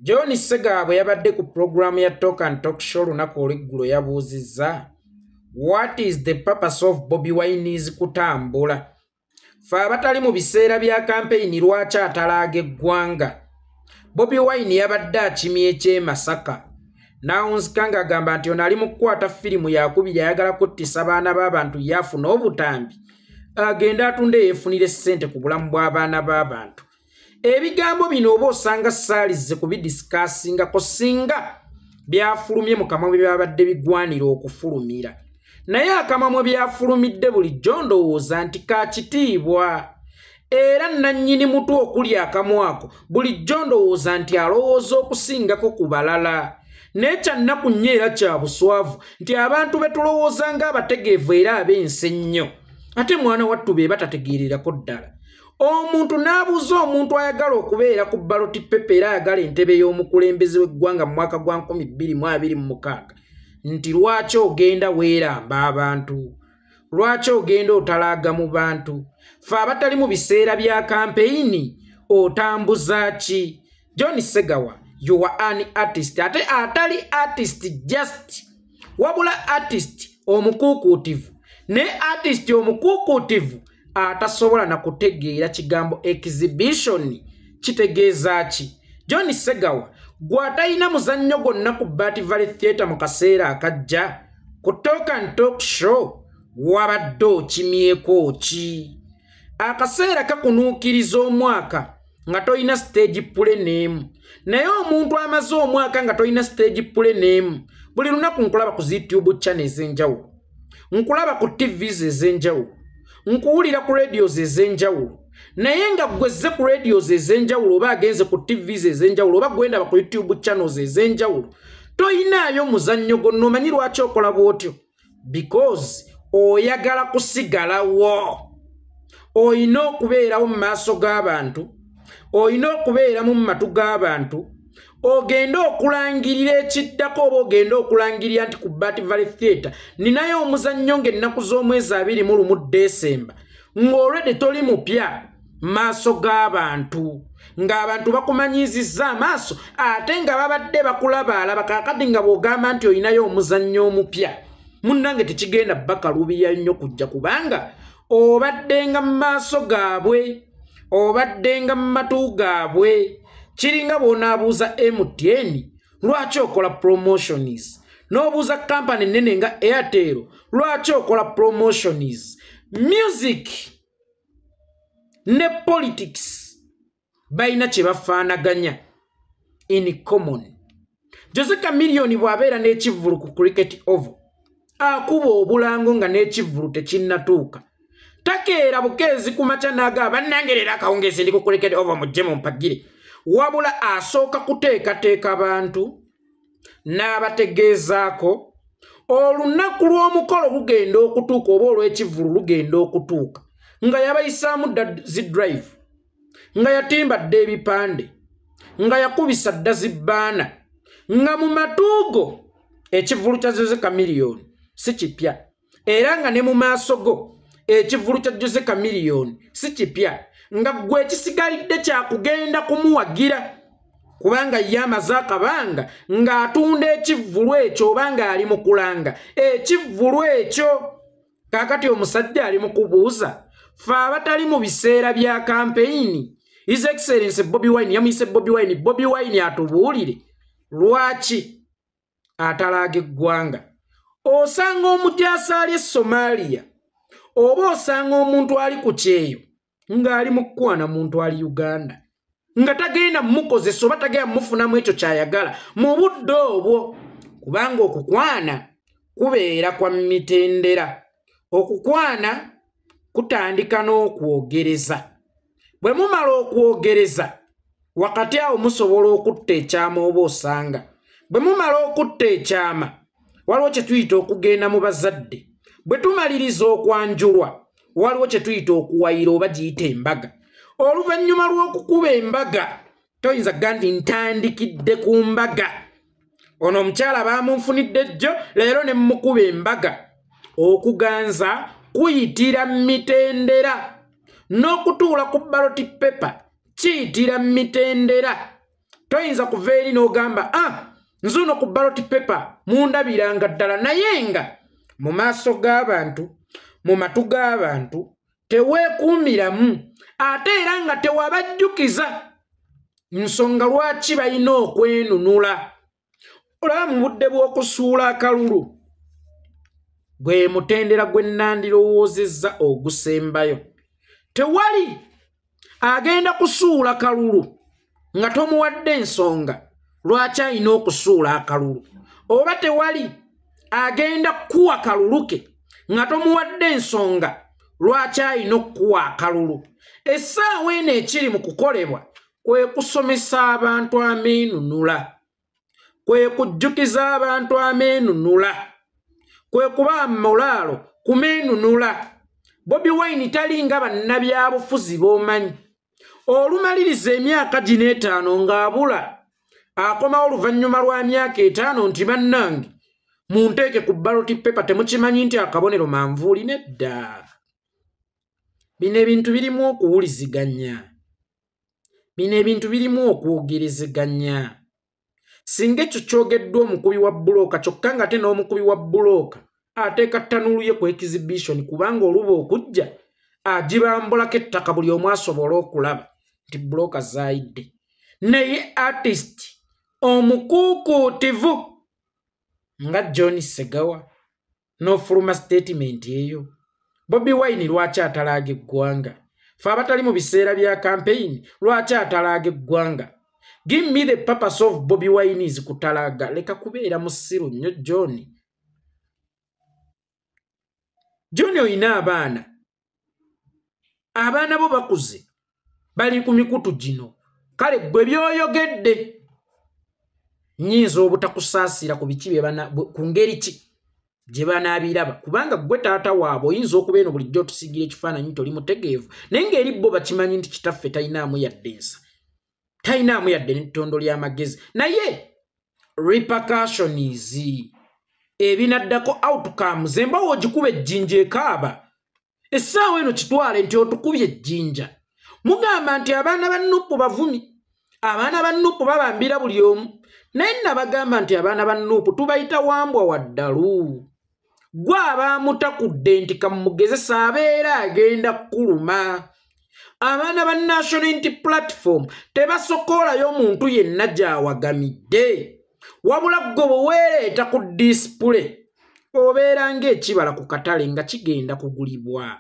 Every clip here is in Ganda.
John Ssegawa bwe yabadde ku pulogulaamu ya Talk and Talk Show olunaku olw'eggulo yabuuzizza, "What is the purpose of Bobi Wine's kutambula? Ffe abatali mu biseera bya kampeyini, lwaki atalaaga eggwanga?" Bobi Wine yabadde akimye eky'e Masaka n'awunzika ng'agamba nti ono ali mu kukwata firimu yakubiri, ayagala kuttisa baana b'abantu, yaafuna obutambi agende atunde yeefunire ssente ku bulamu bw'abaana b'abantu. Ebigambo bino oba osanga saalizze kubidiscussingako singa byafulumye mu kamwa bwe byabadde bigwanira okufulumira, naye akamwa mwe byafulumidde bulijjo ndowooza nti ka kitiibwa, era nannyini mutwe okulya akamwa ako bulijjo ndowooza nti alowooza okusingako ku balala. Naye kyannaku nnyo era kya buswavu nti abantu be tulowooza ng'abategeevu era ab'ensi ennyo, ate mwana wattu be batategeererako ddala. Omuntu n'abuuza omuntu ayagala okubeera ku ballot paper era ayagala entebe y'omukulembeze w'eggwanga mu mwaka gwa 2026 nti, "Lwaki ogenda weeramba abantu? Lwaki ogenda otalaaga mu bantu? Fe abatali mu biseera bya kampeyini otambuza ki?" John Ssegawa, you are an artist, ate atali artist just, wabula artist omukuukuutivu, naye artist omukuukuutivu atasobola na kutegeera kigambo exhibition kitegeeza ki. John Ssegawa, gwe atalina muzannyo gwonna ku Bat Valley Theatre mu kaseera akajja, ku Talk and Talk Show wabadde okimyeko ki? Akaseera kakunuukiriza omwaka nga tolina stage play n'emu, naye omuntu amaze omwaka nga tolina stage play n'emu, buli lunaku nkulaba ku YouTube channel ez'enjawulo, nkulaba ku TVs ez'enjawulo, nkuwulira ku radios ez'enjawulo, naye nga gwezze ku radios ez'enjawulo oba agenze ku TVs ez'enjawulo oba gwendaba ku YouTube channels ez'enjawulo, toyinaayo muzannyo gonna. Omanyi lwaki okola bw'otyo? Because oyagala kusigalawo, oyina okubeerawo mu maaso g'abantu, oyina okubeeramu mu matu g'abantu, ogende okulangirira ekiddako oba ogende okulangirira nti ku Bat Valley Theatre ninayo omuzannyo ng'ennaku z'omwezi 21 Desemba, ng'olwedde toli mupya maaso g'abantu, ng'abantu bakumanyiizizza amaaso ate nga babadde bakulabaalaba. Kaakati nga bw'ogamba nti olinayo omuzannyo omupya, munnange, tekigenda bakaluubirira nnyo kujja, kubanga obaddenga mu maaso gaabwe, obaddenga mu matu gaabwe. Kiringa bw'onaabuuza MTN lwaki okola promotions, n'obuuza kampani ennene nga Airtel lwaki okola promotions. Music ne politics balina kye bafaanaganya in common. Jose Chameleone bw'abeera n'ekivvulu ku Cricket Oval, akuba obulango nga n'ekivvulu tekinnatuuka. Takeera bukeezi ku makya n'agamba, "Bannange, leero akawungeezi ndi ku Cricket Oval, mujje mumpagire." Wabula asooka kuteekateeka bantu n'abategeezaako olunaku lw'omukolo lugenda okutuuka oba olw'ekivvulu lugenda okutuuka, nga yabayisaamu dda zi drive, nga yatimba dda ebipande, nga yakubisa dda zibbaana, nga mu matuugo ekivvulu kya Jose Chameleone si kipya, era nga ne mu maaso go ekivvulu kya Jose Chameleone si kipya, nga ggwe ekisigalidde kyakugenda kumuwagira, kubanga ye amaze akabanga ng'atunda ekivvulu ekyo oba ng'ali mu kulanga ekivvulu ekyo. Kaakati omusajja ali mu kubuuza fe abatali mu biseera bya kampeyini. His Excellence Bobi Wine, yamuyise Bobi Wine, Bobi Wine atubuulire lwaki atalaaga eggwanga. Osanga omujaasi ali e Somalia oba osanga omuntu ali ku kyeyo ng'ali mu kukwana muntu ali Uganda, nga tagenda mumukozesa oba tagenda mumufunamu ekyo kyayagala mu budde obwo, kubanga okukwana kubeera kwa mitendera. Okukwana kutandika n'okwogereza. Bwe mumala okwogereza, wakati awo musobola okutta ekyama, oba osanga bwe mumala okutta ekyama waliwo kye tuyita okugenda mu bazadde. Bwe tumaliriza okwanjulwa, waliwo kye tuyita okuwayira oba giyita embaga. Oluvannyuma lw'okukuba embaga, toyinza kuga nti ntandikidde ku mbaga, ono omukyala baamunfunidde jjo, leero ne mmukuba embaga. Okuganza kuyitira mitendera, n'okutuula ku ballot paper kiyitira mitendera. Toyinza kuva eri n'ogamba nzuno ku ballot paper mundabiranga ddala, naye nga mu maaso g'abantu, mu matu g'abantu teweekuumiramu, ate era nga tewabajjukiza nsonga lwaki balina okwenunula. Olaba mu budde bw'okusuula akalulu gwe mutendera gwe nnandirowoozezza ogusembayo. Tewali agenda kusuula kalulu nga tomuwadde ensonga lwaki alina okusuula akalulu, oba tewali agenda kuwa kalulu ke nga tomuwadde ensonga lwaki alina okuwa akalulu. Essaawa eno ekiri mu kukolebwa kwe kusomesa abantu ameenunula, kwe kujjukiza abantu ameenunula, kwe kuba mulaalo kumeenunula. Bobi Wine talinga bannabyabufuzi b'omanyi. Olumaliriza emyaka gino 5 ng'abula, akomawo oluvannyuma lwa myaka 5 nti bannange munteeke ku ballot paper, temukimanyi nti akabonero manvuuli? Nedda. Bino ebintu birimu okuwuliziganya, bino ebintu birimu okwogerezeganya. Singa ekyo kyogeddwa omukubi wa bbulooka, kyokka ng'ate n'omukubi wa bbulooka ateeka ttanuulu ye ku exhibition, kubanga oluba okujja agibambulako ettaka buli omu asobole okulaba nti bbulooka zaayidde. Naye artist omukuukuutivu nga John Segawa n'ofuluma statement eyo. Bobi Wine lwaki atalaaga eggwanga? Ffe abatali mu biseera bya campaign lwaki atalaaga eggwanga? Give me the purpose of Bobi Wine's kutalaaga. Leka kubeera musiru nnyo John. John oyina abaana, abaana bo bakuze, bali ku mikutu gino. Kale gwe by'oyogedde nnyinza obutakusaasira ku biki ku ngeri ki gye banaabiraba, kubanga gwe taata waabwe oyinza okuba eno bulijjo otusiigira ekifaananyi toli mutegeevu, naye ng'eri bo bakimanyi nti kitaffe talinaamu yadde ensa, talinaamu yadde n'ettondo ly'amagezi. Naye repercussions ebinaddako, outcomes, embawo ogikuba ejjinja ekaaba. Essaawa eno kitwale nti otukubye ejjinja. Mugamba nti abaana ba Nupu bavumi, abaana ba Nupu babambira buli omu, naye nabagamba nti abaana ba Nupu tubayita wambwa wa ddalu. Gwe abaamutakudde nti kamugezesa abeera agenda kkuluma. Abaana ba National Unity Platform tebasokoolayo omuntu yenna gy'awagamidde, wabula gwe bwe weereeta ku display obeera ng'ekibala ku katale nga kigenda kugulibwa.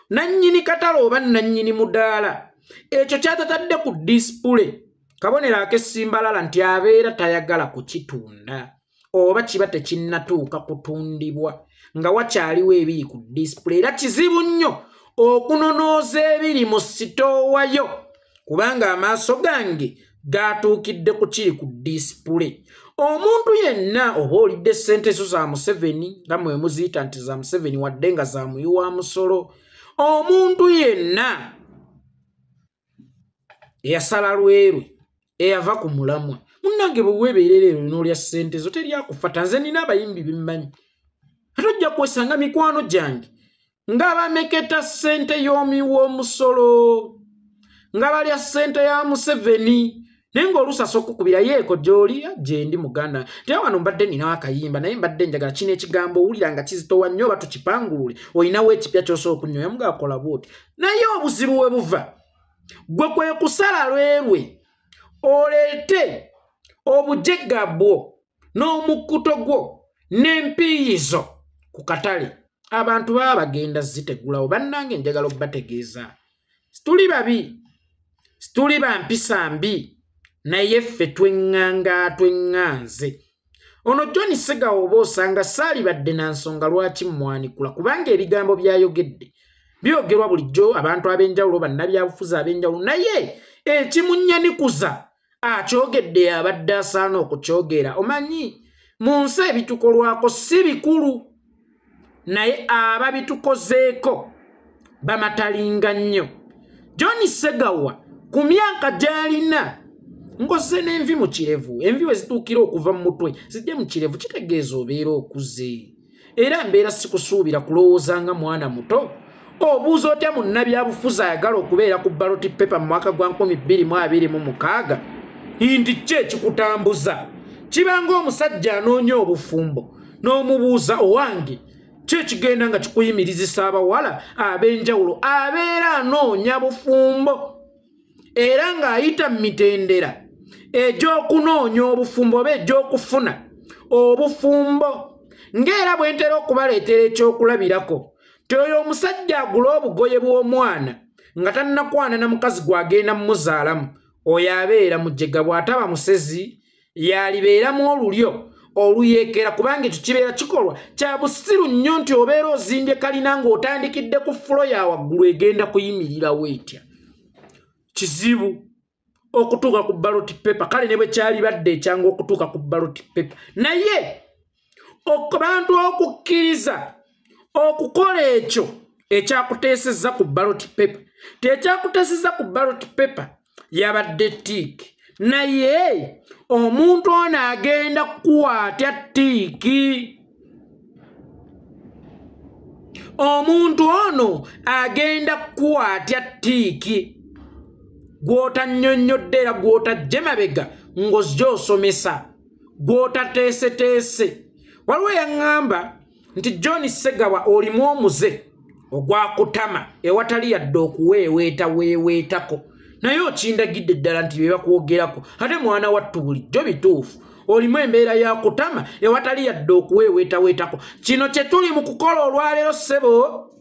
Nannyini katale oba nannyini mudaala ekyo kyatatadde ku display kabonero ak'essimbalala nti abeera tayagala kukitunda, oba kiba tekinnatuuka kutundibwa nga wakyaliwo ebiri ku display. Era kizibu nnyo okunonooza ebiri mu sitoowayo, kubanga amaaso gange gatuukidde ku kiri ku display. Omuntu yenna oba olidde ssente zo za Museveni, nga mwe muziyita nti za Museveni wadde nga za muyi wa musolo, omuntu yenna eyasala lwerwe eyava ku mulamwa, munnange bwe weebeerera ero n'olya ssente zo teryakufata. Nze nina abayimbi bimmanyi, ate ojja kwesanga mikwano gyange nga bameketa ssente y'omuwi w'omusolo, nga balya ssente ya Museveni, naye ng'olusasa okukubira yeeko gy'oli gye ndi muganda nti wano mbadde ninawo akayimba, naye mbadde njagala kino ekigambo owulira nga kizitowa nnyo oba tukipangulule, olinawo ekipya ky'osobola okunyoya mugakola bw'oti. Naye obuzibu we buva gwe kwe kusala lwerwe oleete obujega bwo n'omukkuto gwo n'empiiyizo ku katale. Abantu baba bagenda zitegulawo. Bannange njagala okubategeeza, situli babi, situli ba mpisa mbi, naye ffe tweŋŋanga tweŋŋanze. Ono John Segawa oba osanga saalibadde na nsonga lwaki mmwanikula, kubanga ebigambo by'ayogedde byogerwa bulijjo abantu ab'enjawulo, bannabyabufuzi ab'enjawulo, naye ekimunnyanikuza akyogedde abadde asaana okukyogera. Omanyi mu nsi ebitukolwako si bikulu, naye ababitukozeeko bamatalinga nnyo. John Segawa ku myaka gy'alina ng'ozze n'envi mu kirevu, envi we zituukira okuva mu mutwe zijje mu kirevu, kitegeeza obeera okuze. Era mbeera sikusuubira kulowooza nga mwana muto. Obuuza otya munnabyabufuzi ayagala okubeera ku ballot paper mu mwaka gwa 2026 Nti ki ekikutambuza? Kibanga omusajja anoonya obufumbo n'omubuuza, owange ki ekigenda nga kikuyimirizisa abawala ab'enjawulo? Abeera anoonya bufumbo era ng'ayita mu mitendera egy'okunoonya obufumbo oba egy'okufuna obufumbo. Ng'era bwe ntera okubaleetera ekyokulabirako nti oyo omusajja agula obugoye bw'omwana nga tannakwana na mukazi gw'agenda mmuzaalamu, oyo abeera mujega, bw'ataba musezi yalibeeramu olulyo oluyeekera, kubanga ekyo kibeera kikolwa kya busiru nnyo nti obeera ozimbye kalina ng'otandikidde ku fulo ya waggulu egenda kuyimirirawo etya. Kizibu okutuuka ku ballot paper, kale ne bwe kyalibadde ekyangu okutuuka ku ballot paper, naye abantu okukkiriza okukola ekyo ekyakuteesezza ku ballot paper, tekyakuteesezza ku ballot paper yabadde tiiki, naye omuntu ono agenda kukuwa atya tiiki? Omuntu ono agenda kukuwa atya tiiki gw'otannyonnyodde era gw'otajje mabega ng'ozija osomesa, gw'otateeseteese? Waliwo yaŋŋamba nti John Ssegawa olimu omuze ogwakutama ewatali yadde okuweeweeta weeweetako, naye okindagidde ddala nti bye bakwogerako ate mwana wattu bulijjo bituufu. Olimu embeera ya kutama ewatali yadde okuweeweetaweetako. Kino kye tuli mu kukola olwaleero ssebo,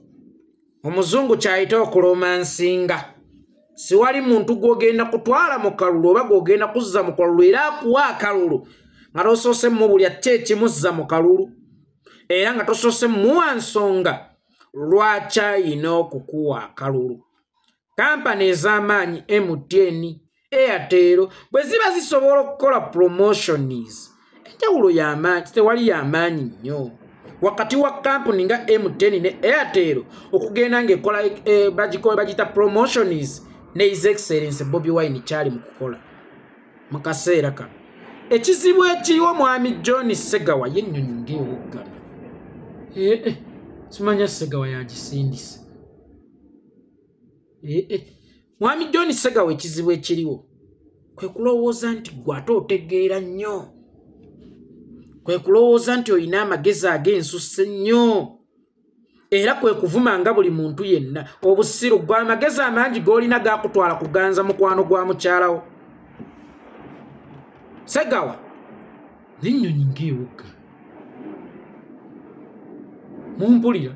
omuzungu ky'ayita okulomansinga. Siwali muntu gw'ogenda kutwala mu kalulu oba gw'ogenda kuzza mu kalulu era akuwa akalulu nga tosoose mubulya ki ekimuzza mu kalulu, era nga tosoose muwa nsonga lwaki ayina okukuwa akalulu. Kampani ez'amaanyi MTN, Airtel bwe ziba zisobola okukola promotions, enjawulo y'amaanyi tewali y'amaanyi nnyo wakati wa kampuni nga MTN ne Airtel okugenda ng'ekola bagiyita promotions ne His Excellency Bobi Wine kyali mu kukola mu kaseera kano. Ekizibu ekiriwo mwami John Ssegawa yennyonyi ng'ewoggana. Simanya Ssegawa yagisindise. Mwami John Ssegawa ekizibu ekiriwo kwe kulowooza nti ggwe ate otegeera nnyo, kwe kulowooza nti olina amagezi ag'ensusse nnyo, era kwe kuvuma nga buli muntu yenna. Obusiru gwe amagezi amangi g'olina gakutwala kuganza mukwano gwa mukyalawo. Ssegawa n'ennyonyi ng'ewogga. Mumpulira?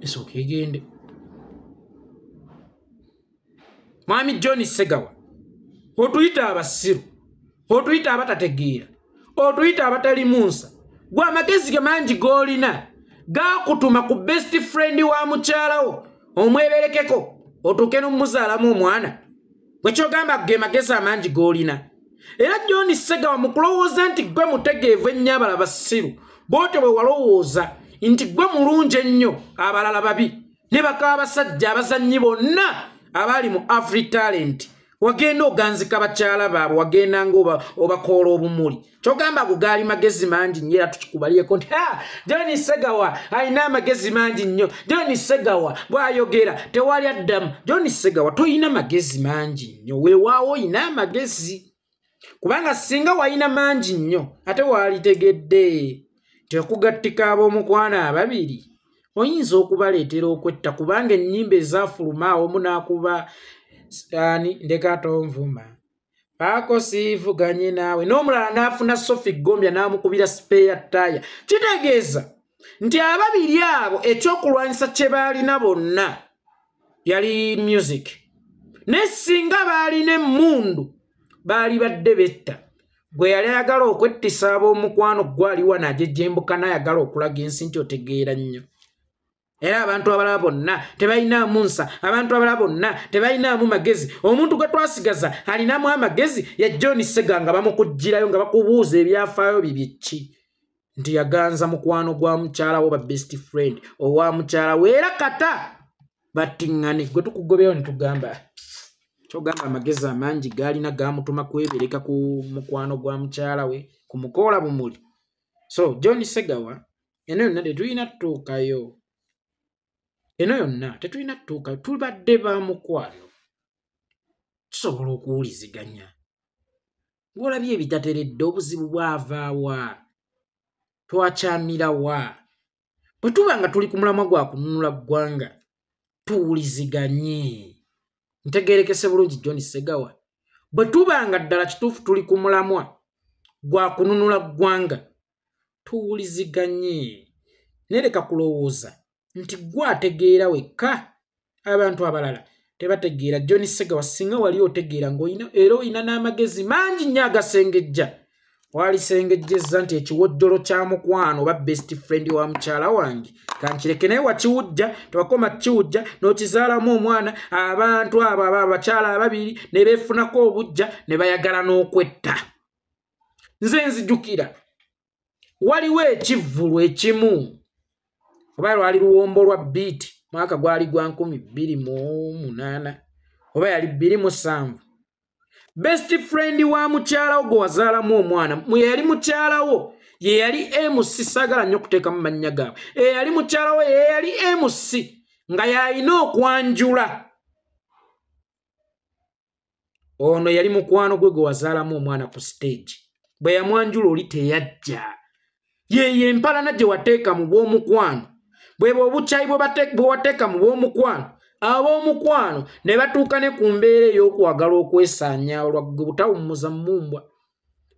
Esooka egende. Mwami John Ssegawa otuyita abasiru, otuyita abatategeera, otuyita abatalimu nsa. Gwe amagezi ge mangi g'olina gakutuma ku best friend wa mukyalawo omweberekeko otuuke n'omuzaalamu omwana. Gwe ky'ogamba ge magezi amangi g'olina. Era John Ssegawa mu kulowooza nti gwe mutegeevu ennyo abalala basiru, bw'otyo bwe walowooza nti gwe mulungi ennyo abalala babi, ne baka abasajja abazannyi bonna abaali mu Afri Talent wagenda oganzika bakyala baabwe, wagenda nga obakoola obumuli. Ky'ogamba ago gaali magezi mangi nnyo, era tukikubalireko nti John Ssegawa alina amagezi mangi nnyo, John Ssegawa bw'ayogera tewali addamu. John Ssegawa toyina magezi mangi nnyo, weewaawo oyina amagezi, kubanga singa walina mangi nnyo ate waalitegedde nti okugattika ab'omukwano ababiri oyinza okubaleetera okwetta, kubanga ennyimba ezaafuluma awo n'akuba ani ndeka tonvuma paako siivuganye naawe, n'omulala n'afuna Sophie Gombya n'amukubira spare tire. Kitegeeza nti ababiri abo ekyokulwanyisa kye baalina bonna yali music, ne singa baalina emmundu baali badde betta. Gwe yali ayagala okwettisa ab'omukwano gwali wano ajejjembuka n'ayagala okulaga ensi nti otegeera nnyo. Era abantu abalala bonna tebalinaamu nsa, abantu abalala bonna tebalinaamu magezi. Omuntu gwe twasigaza alinamu amagezi ya John Ssegawa, nga bamukugirayo nga bakubuuza ebyafaayo bibye ki, nti yaganza mukwano gwa mukyala wo ba best friend owa mukyala we, era kata battiŋŋane. Gwe tukugoberayo ne tugamba ky'ogamba amagezi amangi gaalina gaamutuma kwebereka ku mukwano gwa mukyala we ku mukoola bumuli. So John Ssegawa eno yonna tetulina tutuukayo, eno yonna tetulina tutuukayo, tubadde ba mukwano. Tusobola okuwuliziganya. Ng'olabye ebitateredde, obuzibu bwavaawa, twakyamirawa. Bwe tuba nga tuli ku mulamwa gwa kununula ggwanga, tuwuliziganye. Ntegeerekese bulungi John Ssegawa. Bwe tuba nga ddala kituufu tuli ku mulamwa gwa kununula ggwanga, tuwuliziganye. Nereka kulowooza nti ggwe ategeera wekka, abantu abalala tebategeera. John Ssegawa, singa wali otegeera ng'olina era olina n'amagezi mangi nnyo agasengejja, walisengejjezza nti ekiwojjolo kya mukwano oba best friend wa mukyala wange kankireke, naye wakiwujja, tewakoma kiwujja n'okizaalamu omwana. Abantu abo aba abakyala ababiri ne beefunako obujja ne bayagala n'okwetta. Nze nzijukira waliwo ekivvulu ekimu, oba lwali luwombo lwa biiti, mwaka gwali gwa 2008 oba yali 2007. Best friend wa mukyala wo gwe wazaalamu omwana, yali mukyala wo, ye yali MC, saagala nnyo okuteekamu mannya gaabwe, eyali mukyala wo ye yali MC nga yalina okwanjula. Ono yali mukwano gwe gwe wazaalamu omwana ku stage. Bwe yamwanjula oli teyajja. Yeyo empalana gye wateeka mu bw'omukwano, bwe obukyayi bwe wateeka mu bw'omukwano, ab'omukwano ne batuuka ne ku mbeera ey'okwagala okwesaanya olwa gwe butawummuza mmumbwa.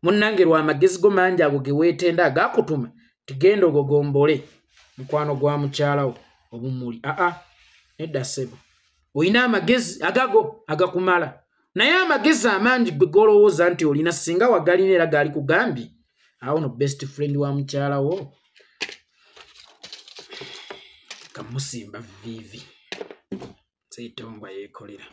Munnange lwa magezi go mangi ago ge weetenda agakutuma tigenda ogogombole mukwano gwa mukyala wo obumuli. Aa, nedda ssebo, olina amagezi agago agakumala, naye amagezi amangi gwe g'olowooza nti olina singa wagalina era gaali kugambye awo no best friend wa mukyala wo kamusimba vivi. Sseitongwa yeekolera.